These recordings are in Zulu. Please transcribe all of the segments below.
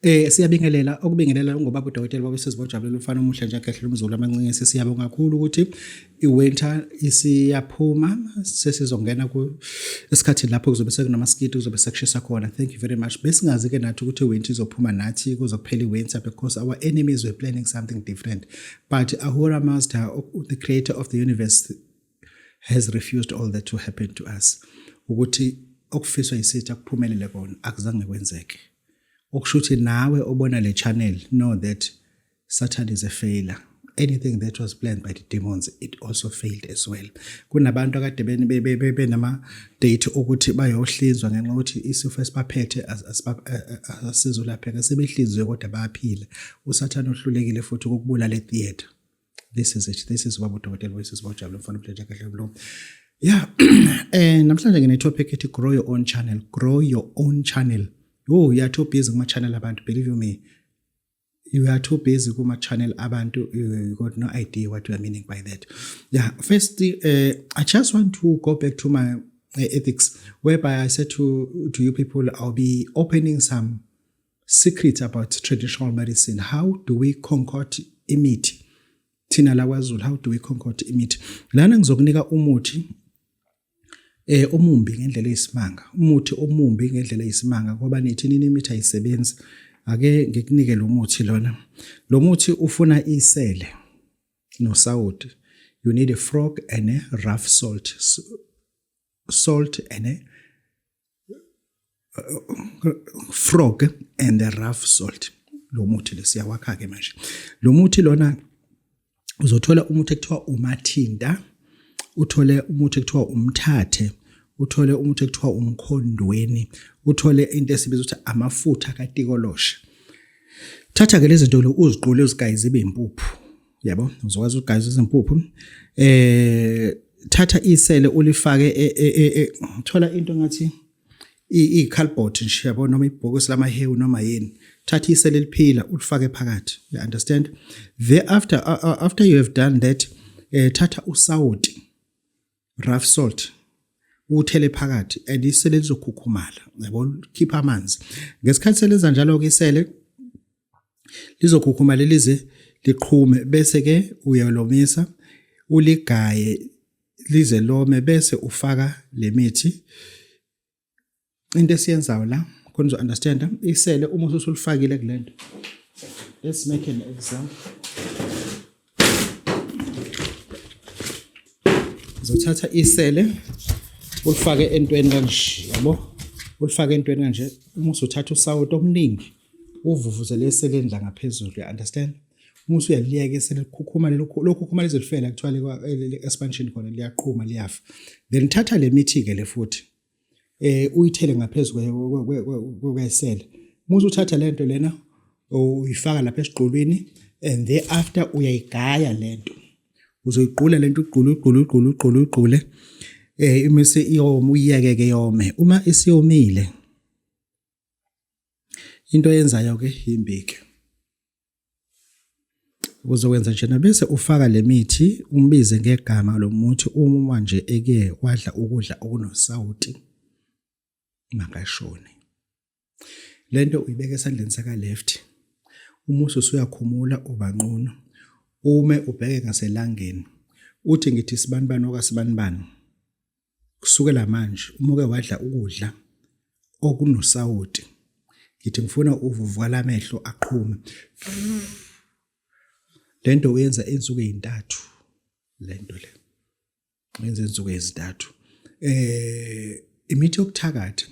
Siyabingelela okubingelela ungobaba udokotela baba sesibojabulela umfana omuhle nje akhehle umzulu amancinci. Siyabonga kakhulu ukuthi iwinter isiyaphuma, sesizongena ku esikhathini lapho kuzobe sekunamaskiti, kuzobe sekushisa khona. Thank you very much. Besingazi ke nathi ukuthi iwinter izophuma nathi kuzokuphela iwinter, because our enemies were planning something different, but Ahura Mazda, the creator of the universe, has refused all that to happen to us. Ukuthi okufiswa yisitha kuphumelele kona akuzange kwenzeke. Okusho ukuthi nawe obona le channel, know that Satan is a failure. Anything that was planned by the demons, it also failed as well. Kunabantu akade benama date ukuthi bayohlinzwa ngenxa yokuthi isifo esibaphethe asizolapheka, sebehlinziwe kodwa bayaphila. USathane uhlulekile futhi ukukubulala etheater. This is it. This is ubaba udokotela voices bawujabule mfana umdleja kahle mlo. Yeah, namhlanje ngine topic ethi grow your own channel, grow your own channel. Yo, you are too busy kuma channel abantu, believe you me. You are too busy kuma channel abantu, you got no idea what you are meaning by that. Yeah, first I just want to go back to my ethics, whereby I said to you people, I'll be opening some secrets about traditional medicine. How do we concoct imithi thina la kwaZulu? How do we concoct imithi lana? Ngizokunika umuthi omumbi ngendlela eyisimanga, umuthi omumbi ngendlela eyisimanga, ngoba nithi nini imithi ayisebenzi. Ake ngikunike lo muthi lona. Lo muthi ufuna isele nosawoti. You need a frog and a rough salt, salt and a frog and a rough salt. Lo muthi lesiyawakha ke manje. Lo muthi lona, uzothola umuthi ekuthiwa umathinta, uthole umuthi ekuthiwa umthathe, uthole umuthi ekuthiwa umkhondweni, uthole into esibiza ukuthi amafutha katikoloshe. Thatha ke lezi zinto lo, uziqule, uzigaye zibe impuphu, yabo? Uzokwazi ukugaya izimpuphu. Thatha isele ulifake, thola into ngathi i-cardboard nje, yabo, noma ibhokisi lamahewu noma yini. Thatha isele eliphila ulifake phakathi, you understand? Thereafter, after you have done that, thatha usawoti, rough salt, uthele phakathi and isele lizokhukhumala, yabo, khipha amanzi. Ngesikhathi selenza njalo ke, isele lizokhukhumala lize liqhume, bese ke uyalomisa, uligaye lize lome, bese ufaka lemithi. Into esiyenzayo la khona uzo understand, isele uma usulifakile kulento. Let's make an example. Uzothatha isele ulifake entweni kanje, yabo, ulifake entweni kanje. Uma usuthatha usawoti omningi, uvuvuzele eseleni la ngaphezulu, you understand? Uma usuyaliyeka esele likhukhuma, lokhukhuma lize lifela, kuthiwa le-expansion khona liyaqhuma, liyafa. Then thatha le mithi-ke le futhi, uyithele ngaphezulu kwesele. Uma usuthatha lento lena, uyifaka lapha esigqolweni and thereafter uyayigaya lento. Uzoyiqula lento, ugqule, ugqule, ugqule, ugqule, ugqule, imise iyoma, uyiyeke ke yome. Uma isiyomile, into oyenzayo ke yimbiki, uzokwenza njena, bese ufaka le mithi, umbize ngegama lo muthi. Uma nje eke wadla ukudla okunosawuti, makashone. Lento uyibeka esandleni saka left. Uma usuyakhumula, ubanqunu, ume ubheke ngaselangeni, uthi, "Ngithi sibanibani okasibanibani, kusukela manje uma uke wadla ukudla okunosawoti, ngithi ngifuna uvuvukala amehlo aqhume." Lento uyenza insuku ezintathu. Lento le uyenza insuku ezintathu. Imithi yokuthakatha,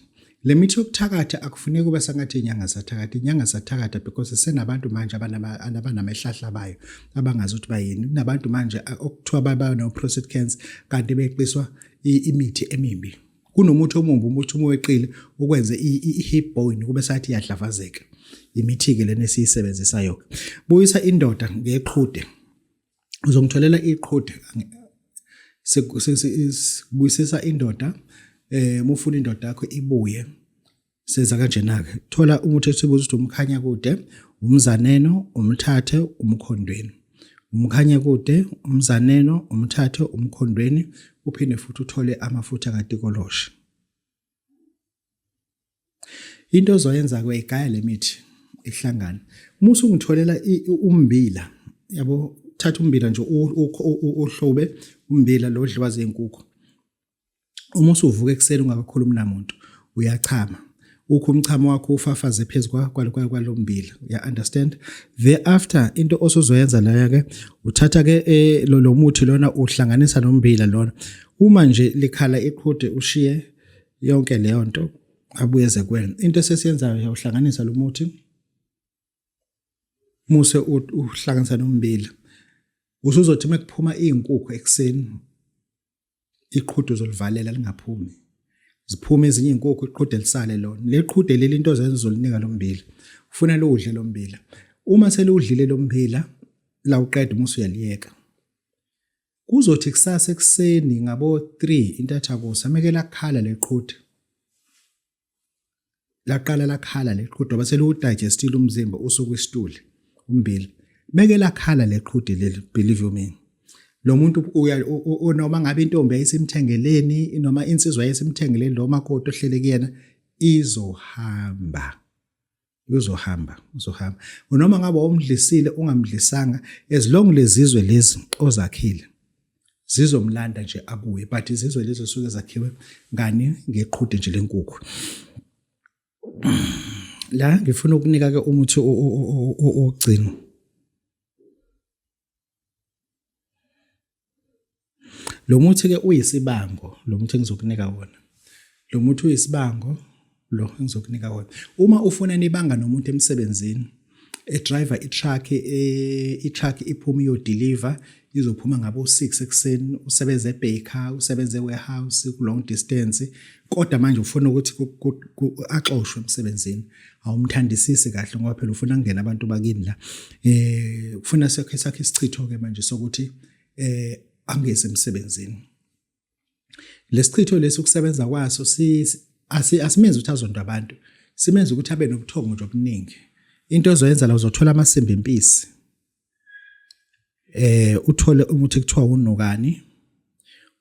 le mithi yokuthakatha akufuneki kube sengathi inyanga zathakatha, inyanga zathakatha, because senabantu manje abanamahlahla bayo abangazi ukuthi bayini. Kunabantu manje okuthiwa baba prostate cancer kanti beqiswa imithi emibi. Kunomuthi omumbi, umuthi uma weqile ukwenze i-hip bone kube sathi iyadlavazeka. Imithi-ke lena esiyisebenzisayo. Buyisa indoda ngeqhude. Uzongitholela iqhude. Buyisisa indoda. Uma ufuna indoda yakho ibuye, senza kanjena ke. Thola umuthi esibuza ukuthi umkhanya kude, umzaneno, umthathe, umkhondweni. Umkhanya kude, umzaneno, umthathe, umkhondweni, uphinde futhi uthole amafutha katikoloshe. Into ozoyenza ke, igaya lemithi. Ihlangane. Uma usungitholela ummbila, yabo, thatha ummbila nje uhlobe ummbila lo odliwa zinkukhu. Uma usuvuka ekuseni ungakakhulumi namuntu, uyachama. Ukho umchamo wakho ufafaze phezu kwalo mbila. Ya understand? Thereafter into osuzoyenza leyo ke uthatha ke eh, lo muthi lona uhlanganisa nombila lona. Uma nje likhala iqhude ushiye yonke leyo nto abuye eze kuwena. Into esesiyenzayo uyawuhlanganisa lo muthi muse uhlanganisa nombila. Usuzothi mekuphuma izinkukhu ekuseni iqhude uzolivalela lingaphumi. Ziphume ezinye izinkukhu iqhude lisale lona. Leqhude leli into ozenza uzolinika lo mbila. Ufuna liwudle lo mbila. Uma seliwudlile lo mbila lawuqeda uma usuyaliyeka. Kuzothi kusasa ekuseni ngabo-3 intathakusa meke lakhala leqhude. Laqala lakhala leqhude ngoba seliwudigestile umzimba usukwisituli umbili. Meke lakhala leqhude leli believe you me. Lo muntu uya noma ngabe intombi yayisimthengeleni noma insizwa yayisimthengeleni lo makoti ohlele kuyena izohamba. Uzohamba, uzohamba. Noma ngabe wawumdlisile ungamdlisanga as long lezizwe lezi ozakhile zizomlanda nje abuye but izizwe lezi osuke zakhiwe ngani ngeqhude nje lenkukhu. La ngifuna ukunika ke umuthi ogcino. Lo muthi-ke uyisibango, lo muthi engizokunika wona. Lo muthi uyisibango lo engizokunika wona. Uma ufuna nibanga nomuntu emsebenzini, edriver i-truck i-truck iphuma iyodeliver izophuma ngabo 6 ekuseni usebenze ebaker usebenze warehouse ku long distance kodwa manje ufuna ukuthi axoshwe emsebenzini awumthandisisi kahle ngoba phela ufuna kungena abantu bakini la eh ufuna sakhe sakhe isichitho ke manje sokuthi eh angeze emsebenzini lesichitho lesi ukusebenza kwaso si asimenzi ukuthi azondwe abantu simenza ukuthi abe nobuthongo nje obuningi into ozoyenza la uzothola amasimba impisi eh uthole umuthi kuthiwa unokani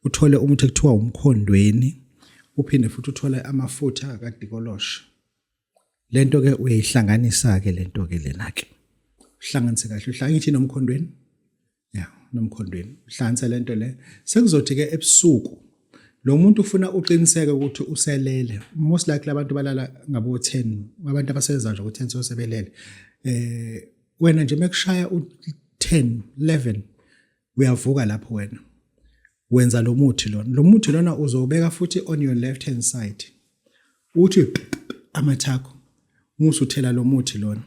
uthole umuthi kuthiwa umkhondweni uphinde futhi uthole amafutha kadikoloshe lento ke uyayihlanganisa ke lento ke lena ke uhlanganise kahle uhlanganise nomkhondweni ya nomkhondweni uhlanganise lento le sekuzothi ke ebusuku lo muntu ufuna uqiniseke ukuthi uselele most likely abantu balala ngabo 10 abantu abasebenza nje ngo-10 sosebelele eh wena nje mekushaya u-10 11 uyavuka lapho wena wenza lo muthi lona lo muthi lona uzowubeka futhi on your left hand side uthi amathakho musu uthela lo muthi lona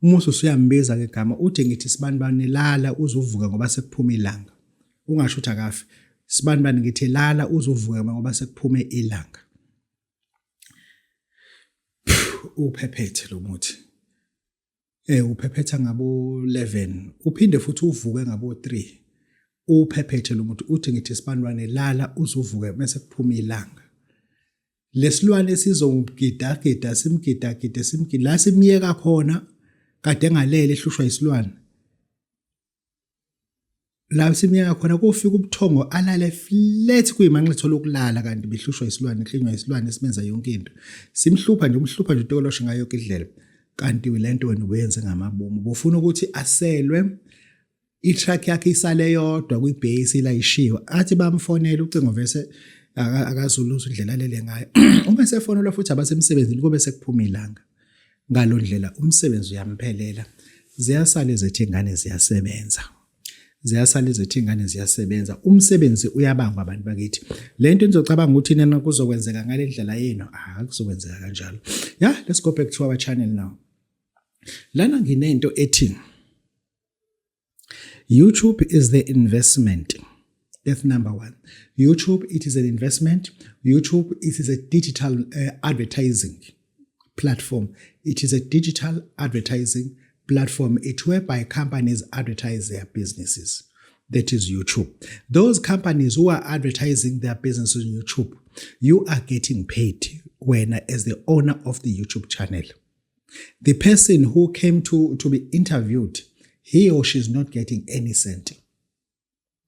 umusu usuyambiza ke gama uthi ngithi sibani bani lala uzuvuka ngoba sekuphuma ilanga ungasho ukuthi akafi sibani bani ngithi lala uzuvuka ngoba sekuphume ilanga uphephethe lo muthi Eh uphephetha ngabo 11 uphinde futhi uvuke ngabo 3 uphephethe lo muntu uthi ngithi sibanwane lala uzuvuke mase kuphuma ilanga lesilwane sizomgidagida simgidagide simgida la simyeka khona kade engalele ehlushwa isilwane la simyeka khona kofika ubuthongo alale flat kuyimanxitho lokulala kanti behlushwa isilwane eklinywa isilwane simenza yonke into simhlupha nje umhlupha nje utokoloshe ngayo yonke indlela kanti lento wena ubuyenze ngamabomu ubufuna ukuthi aselwe i-truck yakhe isale yodwa kwi-base ilayishiwe athi bamfonela ucingo vese akazuluza indlela alele ngayo uma esefonelwa futhi abasemsebenzini kube sekuphuma ilanga Ngalo ndlela umsebenzi uyamphelela. Ziyasala ezethu ingane ziyasebenza. Ziyasala ezethu ingane ziyasebenza. Umsebenzi uyabangwa abantu bakithi. Le nto nizocabanga ukuthi nina kuzokwenzeka ngale ndlela yenu, ah kuzokwenzeka kanjalo. Yeah, let's go back to our channel now. Lana nginento ethi YouTube is the investment. That's number one. YouTube, it is an investment. YouTube, it is a digital advertising platform. It is a digital advertising platform. It whereby companies advertise their businesses. That is YouTube. Those companies who are advertising their businesses on YouTube, you are getting paid when as the owner of the YouTube channel. The person who came to be interviewed, he or she is not getting any cent.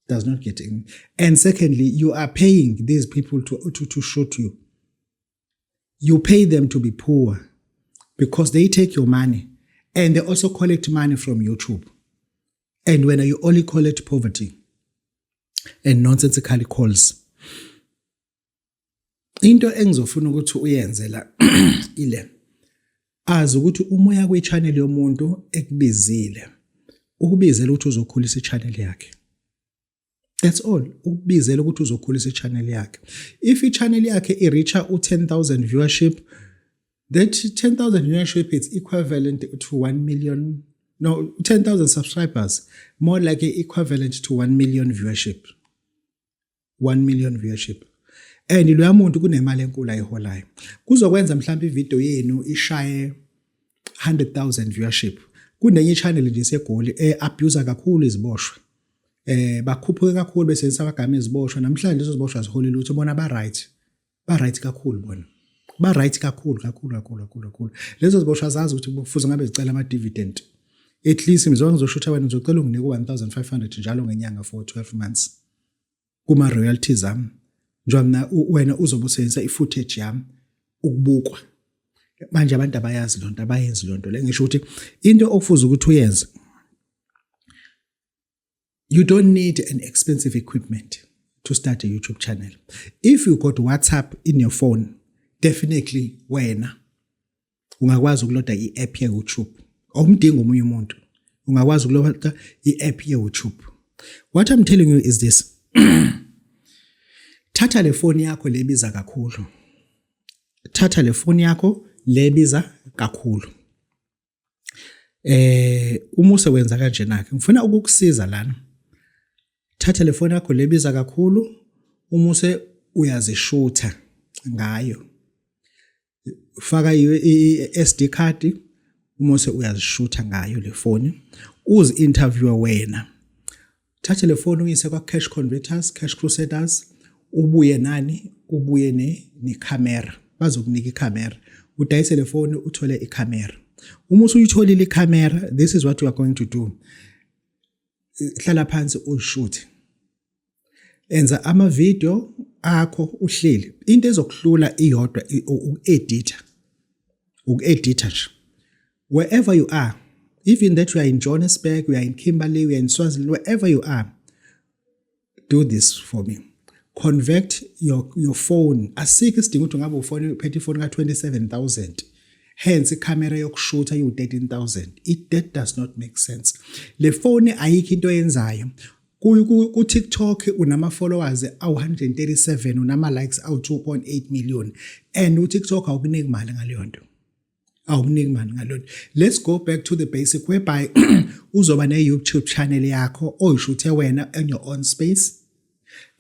Does not get any. And secondly, you are paying these people to shoot you. You pay them to be poor because they take your money And they also collect money from YouTube. And when you only collect poverty and nonsensical calls. Into engizofuna ukuthi uyenze la ile azi ukuthi umoya kwi-channel yomuntu ekubizile, ukubizela ukuthi uzokhulisa i-channel yakhe. That's all. Ukubizela ukuthi uzokhulisa i-channel yakhe. If i-channel yakhe i-reacha u-10,000 viewership, that 10,000 viewership is equivalent to 1 million, no, 10,000 subscribers, more like equivalent to 1 million viewership. 1 million viewership. And loya muntu kunemali enkulu ayiholayo. Kuzokwenza mhlawumbe ivideo yenu ishaye 100,000 viewership. Kunenye channel nje seGoli e-abuse kakhulu iziboshwe. Bakhuphuke kakhulu besebenzisa amagama eziboshwa. Namhlanje lezo ziboshwa aziholi lutho, bona ba right. Ba right kakhulu bona. Ba right kakhulu kakhulu kakhulu kakhulu kakhulu. Lezo ziboshwa zazi ukuthi kufuze ngabe zicela ama dividend. At least mzonke ngizoshutha wena, ngizocela unginike 1500 njalo ngenyanga for 12 months kuma royalties ami. Njengoba mina wena uzobe usebenzisa i-footage yami ukubukwa. Manje abantu abayazi lonto, abayenzi lonto le. Ngisho ukuthi into okufuze ukuthi uyenze, you don't need an expensive equipment to start a YouTube channel. If you got WhatsApp in your phone, definitely wena ungakwazi ukuloda i-app ye-YouTube. Awumdingi omunye umuntu. Ungakwazi ukuloda i-app ye-YouTube. What I'm telling you is this. Thatha le phone yakho lebiza kakhulu. Thatha le phone yakho lebiza kakhulu. Uma usewenza kanjena ke, ngifuna ukukusiza lana. Thatha le phone yakho lebiza kakhulu, uma use uyazishutha ngayo. Faka i-SD card, uma use uyazishutha ngayo le phone, uzi interview wena. Thatha le phone uyise kwa Cash Converters, Cash Crusaders, ubuye nani? Ubuye ne necamera. Bazokunika icamera. Udayise le phone, uthole icamera. Uma usuyitholile icamera, this is what you are going to do. Hlala phansi, uyishuthe. Enza ama video akho uhleli. Into ezokuhlula iyodwa, uku-edita. Uku-edita nje. Wherever you are, even that you are in Johannesburg, you are in Kimberley, you are in Swaziland, wherever you are, do this for me. Convert your phone. Asikho isidingo ukuthi ngabe ufone uphethe ifoni ka 27,000. Hence ikhamera yokushutha iwu 13,000. It that does not make sense. Le phone ayikho into oyenzayo. Ku TikTok unama followers awu 137, unama likes awu 2.8 million, and u TikTok awukuniki imali ngaleyo nto. Awukuniki imali ngaleyo nto. Let's go back to the basic, whereby uzoba ne YouTube channel yakho oyishuthe wena in your own space,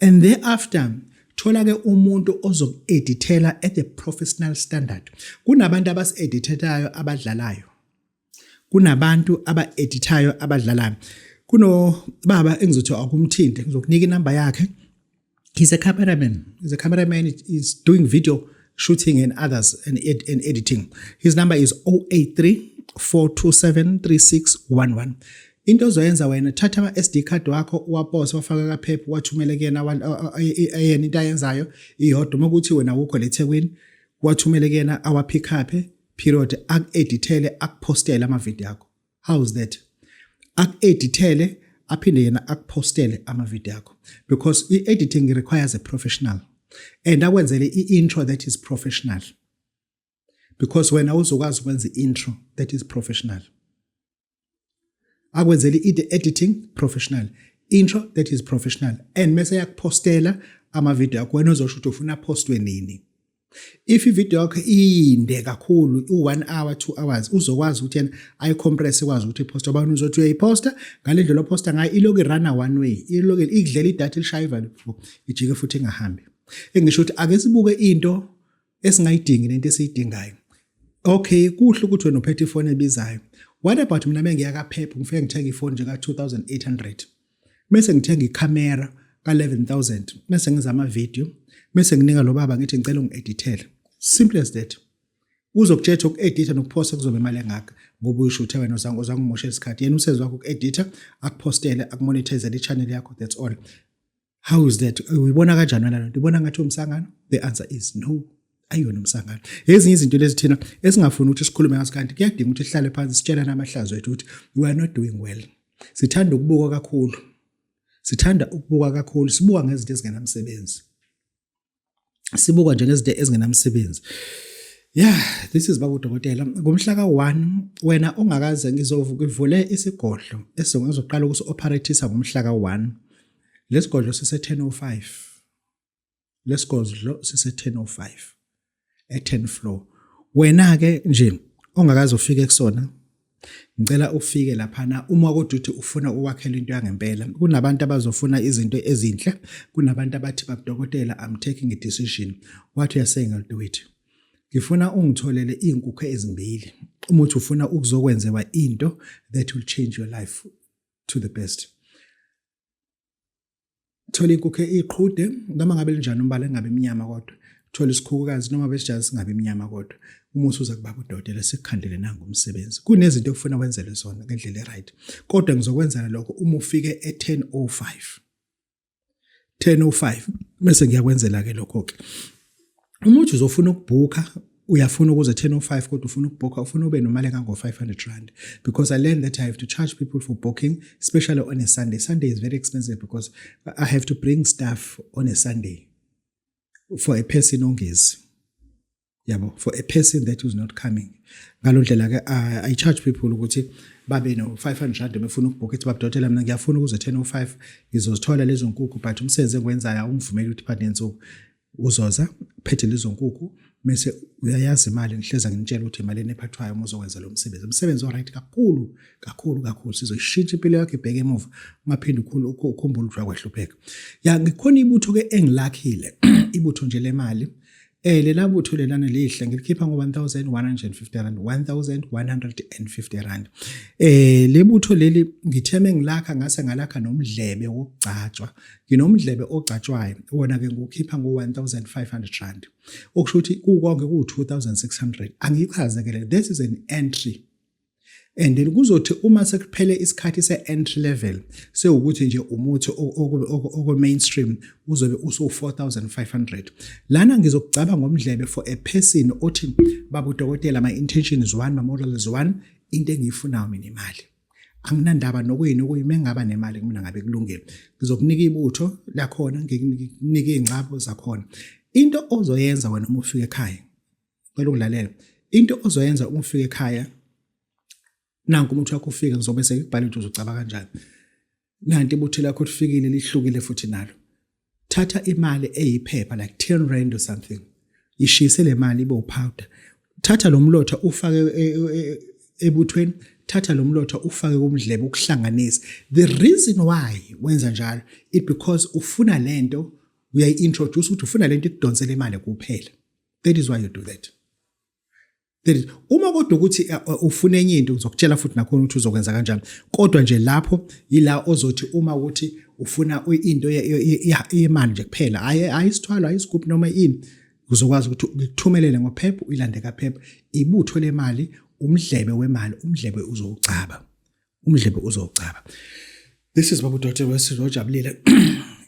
and thereafter thola ke umuntu ozoku-edithela at a professional standard. Kunabantu abasi-edithelayo abadlalayo. Kunabantu aba-edithayo abadlalayo. Kuno baba engizothi akumthinte, ngizokunika inamba yakhe. He's a cameraman. He's a cameraman, is doing video shooting and others and editing. His number is 083 427 3611. Into ozoyenza wena, thatha ama SD card wakho, uwapose, wafaka kaphepha, wathumele kuyena. Yena into ayenzayo iyodwa, uma kuthi wena ukho leThekwini, wathumele kuyena, awa pick up, period, aku-edithele, akupostele ama-video akho. How is that? Aku-edithele, aphinde yena akupostele ama-video akho, because i-editing requires a professional, and akwenzele i-intro that is professional, because wena uzokwazi ukwenza i-intro that is professional. Akwenzele i-editing professional, intro that is professional, and mase yakupostela ama-video akho, wena uzosho ukuthi ufuna postwe nini. If ivideo yakho iyinde kakhulu, u-1 hour, 2 hours, uzokwazi ukuthi yena ayicompress, ikwazi ukuthi iposte. Abantu uzothi uyayiposta ngale ndlela oposta ngayo, iloku irana one way, iloku ikudlela idatha, elishaya ivale, ijike futhi ingahambi. Engisho ukuthi ake sibuke into esingayidingi nento esiyidingayo. Okay, kuhle ukuthi wena uphethe ifoni ebizayo. What about mina mengiya kaPep, ngifike ngithenga ifoni nje ka-2800, bese ngithenga ikhamera ka-11000, bese ngenza ama-video, bese nginika lo baba, ngithi ngicela ungi-edithele? Simple as that. Uzokutshela uku-editha nokuphosta kuzoba imali engaka, ngoba uyishuthe wena, uzange umoshele isikhathi. Yena usezi wakho uku-editha, akuphostele, akumonetizele i-channel yakho. That's all. How is that? Uyibona kanjani wena lento? Ubona ngathi umsangano? The answer is no. Ayiyona umsangano. Ezinye izinto lezi thina esingafuni ukuthi sikhulume ngazo, kanti kuyadinga ukuthi sihlale phansi sitshelane amahlazo ethu ukuthi we are not doing well. Sithanda ukubuka kakhulu, sithanda ukubuka kakhulu, sibuka ngezinto ezingenamsebenzi, sibuka nje ngezinto ezingenamsebenzi. Yeah, this is baba udokotela. Ngomhla ka-1, wena ongakaze, ngizovule isigodlo esizoqala ukusi-operatisa ngomhla ka-1. Lesigodlo sise-1005, lesigodlo sise-1005 e-10 floor. Wena-ke nje ongakaze ufike kusona, ngicela ufike laphana uma kodwa uthi ufuna ukwakhela into yangempela. Kunabantu abazofuna izinto ezinhle, kunabantu abathi, "Babudokotela, I'm taking a decision. What you are saying, I'll do it." Ngifuna ungitholele iy'nkukhu ezimbili uma uthi ufuna ukuzokwenzewa into that will change your life to the best. Thola inkukhu iqhude, noma ngabe linjani umbala, engabe imnyama kodwa. Thola isikhukukazi, noma besijani, singabe imnyama kodwa. Uma usuza kubaba udokotela, sikukhandele nangu umsebenzi. Kunezinto ekufuna wenzele zona ngendlela e-right, kodwa ngizokwenzela lokho uma ufike e-10:05. 10:05 bese ngiyakwenzela ke lokho ke. Uma uthi uzofuna ukubhukha, uyafuna ukuze 10:05 kodwa ufuna ukubhukha, ufuna ube nomali engango-500 rand, because I learned that I have to charge people for booking, especially on a Sunday. Sunday is very expensive because I have to bring staff on a Sunday for a person ongezi, yabo, for a person that is not coming. Ngalo ndlela ke I charge people ukuthi babe no 500 rand befuna ukubhukha. Ithi, "Babudokotela, mina ngiyafuna ukuze 10:05 ngizozithola lezo nkukhu, but umsebenzi engiwenzayo awungivumeli ukuthi phakathi nensuku." Uzoza phethe lezo nkukhu, bese uyayazi imali. Ngihleza nginitshela ukuthi imali ephathwayo uma uzokwenza lo msebenzi, umsebenzi o-right kakhulu kakhulu kakhulu. Sizoyishintsha impilo yakho ibheke emuva, ungaphinde ukhumbule ukuthi wakwehlupheka. Ya, ngikhona ibutho ke engilakhile, ibutho nje lemali. Lela butho lelana lihle, ngilikhipha ngo-1150 rand, 1150 rand. Lebutho leli ngitheme ngilakha ngase ngalakha nomdlebe wokugcatshwa. Nginomdlebe ogcatshwayo, wona ke ngiwukhipha ngo-1500 rand, okusho ukuthi kukonke ku-2600. Angichaze ke, this is an entry, and then kuzothi uma sekuphele isikhathi se-entry level, sewukuthi nje umuthi oku-mainstream uzobe usu-4500. Lana ngizokugcaba ngomdlebe for a person othi, "Baba udokotela, my intention is one, my model is one. Into engiyifunayo mina imali, anginandaba nokuyini okuyimi, mengaba nemali kumina ngabe kulungile." Ngizokunika ibutho lakhona, ngikunike iy'ngcabo zakhona. Into ozoyenza wena uma ufika ekhaya, cela ungilalela, into ozoyenza uma ufika ekhaya, nanku umuthi wakho ufika, ngizobe sengikubhala ukuthi uzocaba kanjani. Nanti ibutho lakho lifikile, lihlukile futhi nalo. Thatha imali eyiphepha, like 10 rand or something, ishise le mali ibe upowder. Thatha lo mlotha ufake ebuthweni, thatha lo mlotha ufake kumdlebe ukuhlanganisa. The reason why wenza njalo, it because ufuna lento, uyayi-introduce ukuthi ufuna lento ikudonsele imali kuphela. That is why you do that. That is uma kodwa ukuthi ufuna enye into, ngizokutshela futhi nakhona ukuthi uzokwenza kanjani. Kodwa nje lapho yila ozothi uma ukuthi ufuna into yemali nje kuphela, hayi hayi isithwalo, hayi isigubhu noma ini, uzokwazi ukuthi ngikuthumelele ngophepha, uyilande kaphepha ibutho lemali, umdlebe wemali. Umdlebe uzowugcaba, umdlebe uzowugcaba. This is Baba Dr. Wesizojabulile.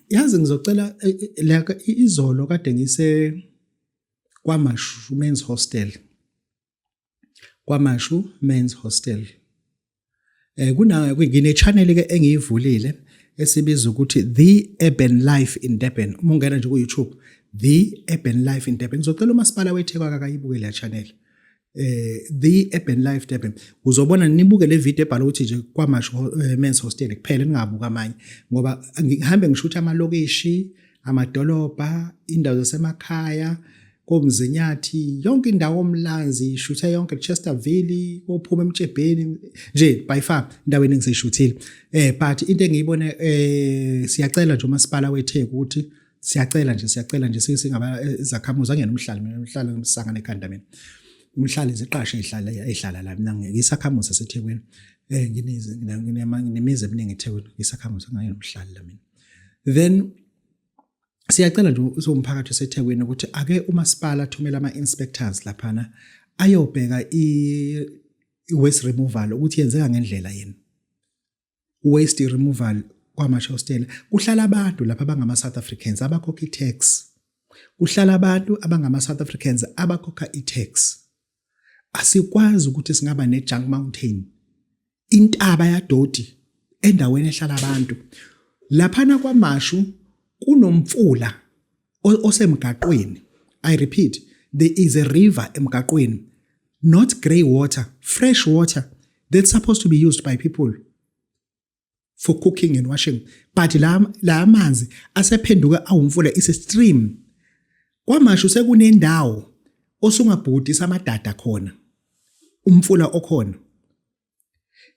Yazi ngizocela la, izolo kade ngise KwaMashu Men's Hostel, KwaMashu Men's Hostel. Kuna ngine channel ke engiyivulile esibiza ukuthi The Urban Life in Durban. Uma ungena nje ku YouTube, The Urban Life in Durban. Ngizocela umasipala weTheku akayibuke le channel. The Urban Life Durban. Uzobona, nibuke le video ebhala ukuthi nje KwaMashu Men's Hostel kuphela, ningabuka amanye, ngoba ngihambe ngishutha amalokishi, amadolobha, indawo zasemakhaya, koMzinyathi, yonke indawo, oMlanzi, shuthe yonke, Chesterville, kophuma emtshebheni nje, by far indawo engisishuthile. But into engiyibone, siyacela nje umasipala weTheku ukuthi siyacela nje, siyacela nje, singaba izakhamuzi, angena umhlali mina, umhlali ngisangana ekhanda mina, umhlali iziqashe ezihlala ehlala la. Mina ngisakhamuzi saseThekwini, nginize nginemizi eminingi eThekwini, ngisakhamuzi, angiyena umhlali la mina. Then siyacela nje usomphakathi waseThekwini ukuthi ake umasipala athumele ama-inspectors laphana ayobheka i-waste removal ukuthi yenzeka ngendlela yini. Waste removal KwaMashu Hostel, kuhlala abantu lapha abangama South Africans abakhokha i-tax. Kuhlala abantu abangama-South Africans abakhokha i-tax. Asikwazi ukuthi singaba ne-junk mountain, intaba yadoti endaweni ehlala abantu. Laphana kwaMashu kunomfula osemgaqweni. I repeat, there is a river emgaqweni, not grey water, fresh water that's supposed to be used by people for cooking and washing, but la amanzi asephenduka awumfula, is a stream. KwaMashu sekunendawo osungabhudisa amadada khona, umfula okhona.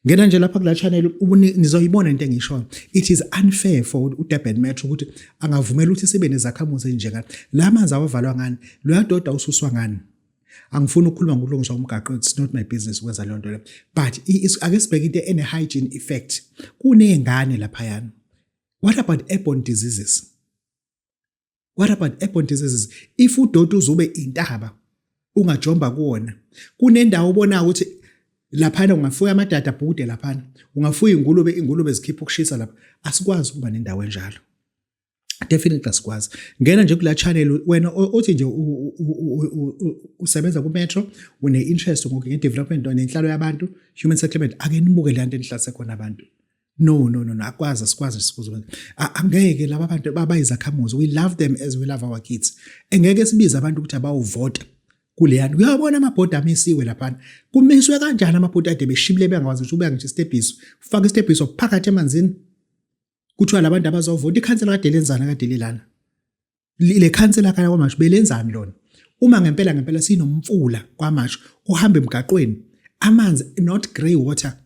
Ngena nje lapha kula channel, nizoyibona into engishoyo. It is unfair for uDurban Metro ukuthi angavumela ukuthi sibe nezakhamuzi ezinjenga la. Manzi awavalwa ngani? Loya doda ususwa ngani? Angifuni ukukhuluma ngokulungiswa umgaqo, it's not my business ukwenza leyo nto leyo, but ake sibheke into ene-hygiene effect. Kuney'ngane laphayana. What about airborne diseases? What about airborne diseases if udoti uzube intaba ungajomba kuwona? Kunendawo obona ukuthi laphana ungafuya amadada abhukude laphana, ungafuya ingulube, ingulube zikhipha ukushisa lapha. Asikwazi ukuba nendawo enjalo, definitely asikwazi. Ngena nje kula channel, wena othi nje usebenza ku metro, une interest nge-development nenhlalo yabantu, human settlement, ake nibuke le nto enihlase khona abantu. No, no, no, no, akwazi, asikwazi, sikwazi. Angeke laba bantu babayizakhamuzi. We love them as we love our kids. Engeke sibize abantu ukuthi abawuvota kuleyani. Uyabona amabhodi amisiwe laphana. Kumiswe kanjani amabhodi ade beshibile, bengakwazi ukuthi ubeka ngisho isitebhiso? Ufaka isitebhiso phakathi emanzini. Kuthiwa labantu abazovota, ikhansela kade lenzana kade lilana. Le khansela kaya KwaMashu belenzani lona? Uma ngempela ngempela sinomfula KwaMashu ohamba emgaqweni, amanzi, not grey water,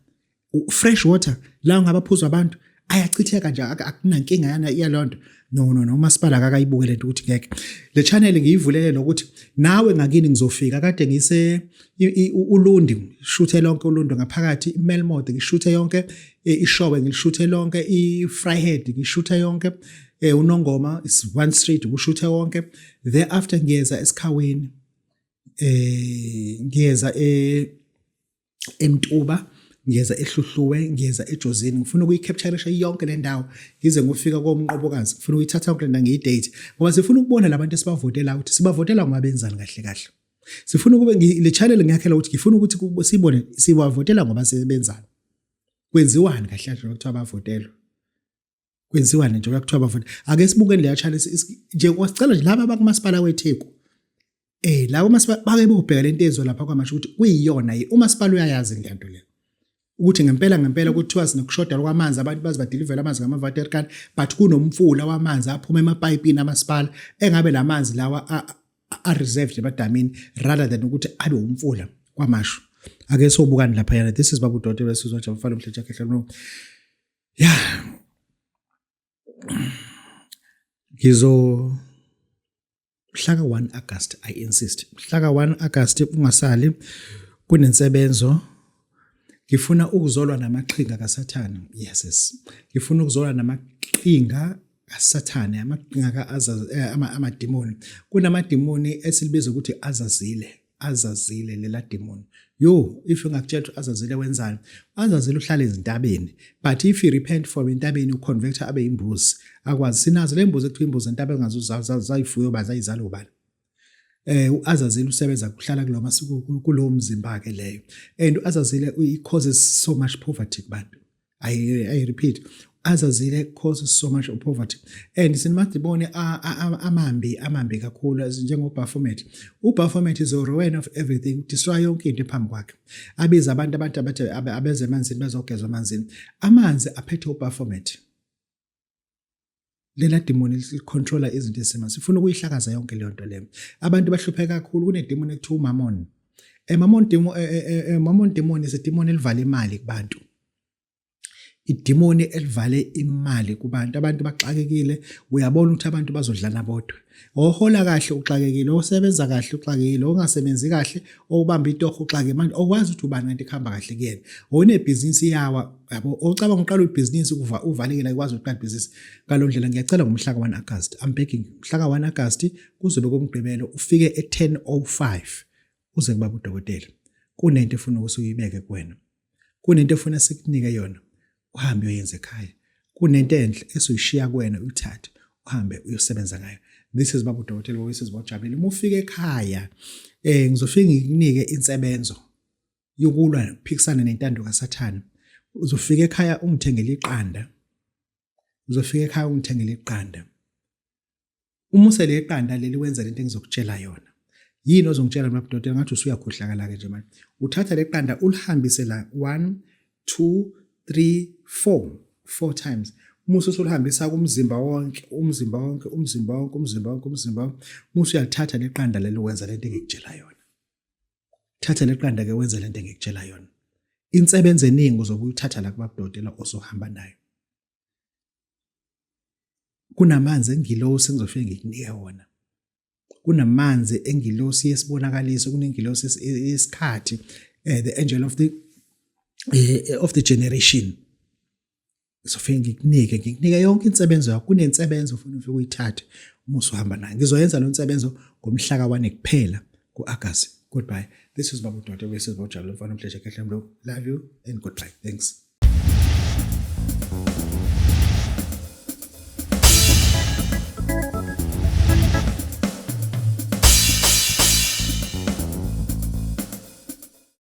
fresh water la ngabaphuzwa abantu, ayachitheka nje, akunankinga yana yalonto. No, no, no, umasipala akakayibuke lento ukuthi ngeke. Le channel ngiyivulele nokuthi nawe ngakini ngizofika. Kade ngise uLundi, shuthe lonke uLundi ngaphakathi, iMelmoth ngishuthe yonke, iShowe ngilishuthe lonke, iVryheid ngishuthe yonke, uNongoma is one street kushuthe wonke. Thereafter ngiyeza eSikhaweni, ngiyeza eMtuba, ngiyeza eHluhluwe, ngiyeza eJozini. Ngifuna ukuyicaptureisha yonke le ndawo ngize ngofika koMnqobokazi. Ngifuna ukuyithatha yonke le ndawo ngiyidate, ngoba sifuna ukubona labantu esibavotela ukuthi sibavotela ngoba benzani kahle kahle. Sifuna ukube le channel ngiyakhela ukuthi ngifuna ukuthi sibone sibavotela ngoba sebenzani, kwenziwani kahle kahle kuthiwa bavotelwa, kwenziwani nje kuthiwa bavote. Ake sibukeni leya channel nje, wasicela nje laba abakumasipala weTheku, labo masipala bake bobheka lento ezwa lapha KwaMashu ukuthi kuyiyona yini. Umasipala uyayazi le nto le ukuthi ngempela ngempela kuthiwa sinokushoda kwamanzi, abantu baze badilivele amanzi ngama-water can, but kunomfula wamanzi aphuma emapayipini amasipala, engabe la manzi lawa a-reserved emadamini rather than ukuthi abe umfula KwaMashu. Ake sobukani laphayana. This is Babu Dotela Sizwa Jabufana Mhleja Khehla. Yeah, ngizo mhla ka-1 August, I insist, mhla ka-1 August ungasali, kunensebenzo. Ngifuna ukuzolwa namaqhinga kaSathane. Yes, ngifuna ukuzolwa namaqhinga kaSathane, amaqhinga ka amadimoni. Kunamadimoni esilibiza ukuthi Azazile. Azazile lela demon, yo, if ungakutshela ukuthi Azazile wenzani, Azazile uhlala ezintabeni, but if you repent from entabeni, uconvert abe imbuzi, akwazi. Sinazo le mbuzi ekuthiwa imbuzi entaba engazuzayifuyo bazayizala ubani. UAzazile usebenza kuhlala kulo masuku kulowo mzimba ke leyo, and uAzazile he causes so much poverty kubantu. I repeat, Azazile causes so much poverty, and sinamadimoni amambi, amambi kakhulu, njengoBaphomet. UBaphomet is a ruin of everything, destroy yonke into phambi kwakhe. Abiza abantu abathe abeze emanzini bezogezwa emanzini, amanzi aphethe uBaphomet. Lela demoni licontrola izinto ezisema, sifuna ukuyihlakaza yonke leyo nto leyo. Abantu bahlupheka kakhulu. Kunedemoni ekuthiwa uMammon. Mammon demon, Mammon demon is a demon elivala imali kubantu, idimoni elivale imali kubantu. Abantu baxakekile, uyabona ukuthi abantu bazodlana bodwa. Ohola kahle uxakekile, osebenza kahle uxakekile, ongasebenzi kahle, obamba itoho uxakekile. Manje okwazi ukuthi ubani kanti kuhamba kahle kuyena? Onebhizinisi yawa, yabo, ocabanga uqala ibhizinisi kuva uvalekile, akwazi ukuqala ibhizinisi ngalo ndlela. Ngiyacela ngomhla ka-1 August, I'm begging, mhla ka-1 August kuzobe komgqibelo, ufike e-10:05 uze kubaba udokotela. Kunento efuna ukuthi uyibeke kuwena, kunento efuna sikunike yona, uhambe uyoyenza ekhaya. Kunento enhle esuyishiya kuwena, uyithathe. Uhambe uyosebenza ngayo. This is baba udokotela wesizwe ojabulile. Uma ufika ekhaya eh ngizofika ngikunike insebenzo yokulwa nokuphikisana nentando kaSathane. Uzofika ekhaya ungithengele iqanda. Uzofika ekhaya ungithengele iqanda. Uma usele iqanda leli wenza lento engizokutshela yona. Yini ozongitshela mina dodela ngathi usuyakhohlakala ke nje manje. Uthatha leqanda ulihambise la 1 2 3 4 4 times. Uma ususulihambisa kumzimba wonke, umzimba wonke, umzimba wonke, umzimba wonke, umzimba wonke. Uma usuyalithatha leqanda leli wenza lento engikutshela yona. Thatha leqanda ke wenze lento engikutshela yona. Insebenzo eningi uzobe uyithatha la kubabudokotela ozohamba nayo. Kunamanzi engilosi engizofike ngikunike wona. Kunamanzi engilosi yesibonakaliso, kunengilosi yesikhathi, eh, the angel of the eh, of the generation. Ngizofike ngikunike, ngikunike yonke insebenzo yakho. Kunensebenzo ofuna ufike uyithathe uma usuhamba nayo. Ngizoyenza lo nsebenzo ngomhla ka-1 kuphela ku-August. Goodbye. This is Babu Dode, wesizwe ojabule mfana omhleshe kehle mlo. Love you and goodbye. Thanks.